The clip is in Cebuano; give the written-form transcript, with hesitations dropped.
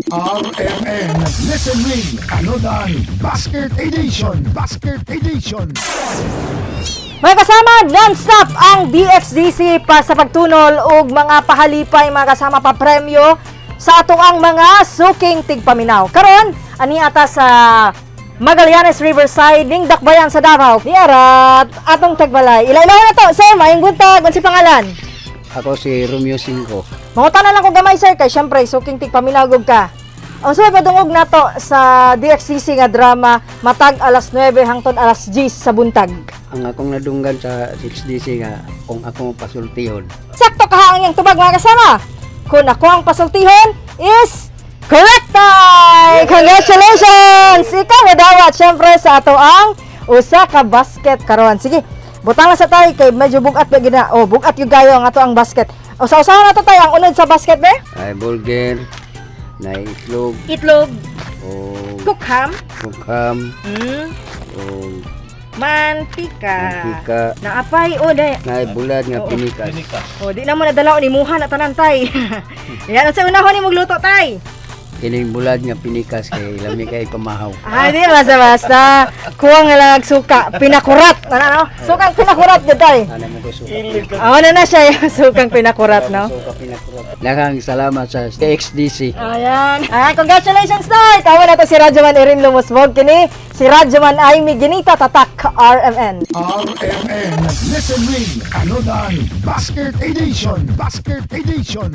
RMN Listen Ring Anodan Basket Edition. Basket Edition. Mga kasama, non-stop ang DXDC pa sa pagtunol og mga pahalipay, mga kasama, pa premyo sa atong ang mga suking tigpaminaw. Karon, ani ata sa Magallanes Riverside ning Dakbayan sa Davao. Ni arat atong tagbalay. Ila-ilaw na to, sir, maayong buntag, unsi pangalan? Ako si Romeo Cinco. Mangutan na lang ko gamay, sir, kay syempre suking tigpaminaw gud ka. Ang may padungog nato sa DXDC nga drama matag alas 9 hangtod alas 10 sa buntag? Ang akong nadunggan sa 6DC nga kung ako pasultihon. Sakto kaha ang iyang tubag, mga kasama. Kung ako ang pasultihon is correct tay! Congratulations! Ikaw madawat syempre sa ato ang usa ka basket karon. Sige, butang na sa tay kay medyo bugat ba gina. Oh, bugat yung gayo ang ato ang basket. Usa-usahan na to tay ang unod sa basket be. Ay burger, na itlog, Itlog, o kukham, kukham, o mantika. mantika, Naapay o day. na bulad nga pinikas. O di na mo nadala ni muha na tanan tay. Yan sa unahon ni magluto tay. Kining bulad nga pinikas kay lami kay pamahaw. Ah, di basta basta. Kuha nga lang ang suka. Pinakurat. Ano, no? Sukang pinakurat yun, tay. Ana mo ko suka. Pinakurat. Ah, ano na siya yung sukang pinakurat, no? Suka pinakurat. Daghang salamat sa XDC. Ayan. Ayan, congratulations, tay! Tawa na to si Radyoman Erin Lumusbog. Kini, si Radyoman Amy Ginita Tatak, RMN. RMN Listen Ring Anodan Basket Edition. Basket Edition.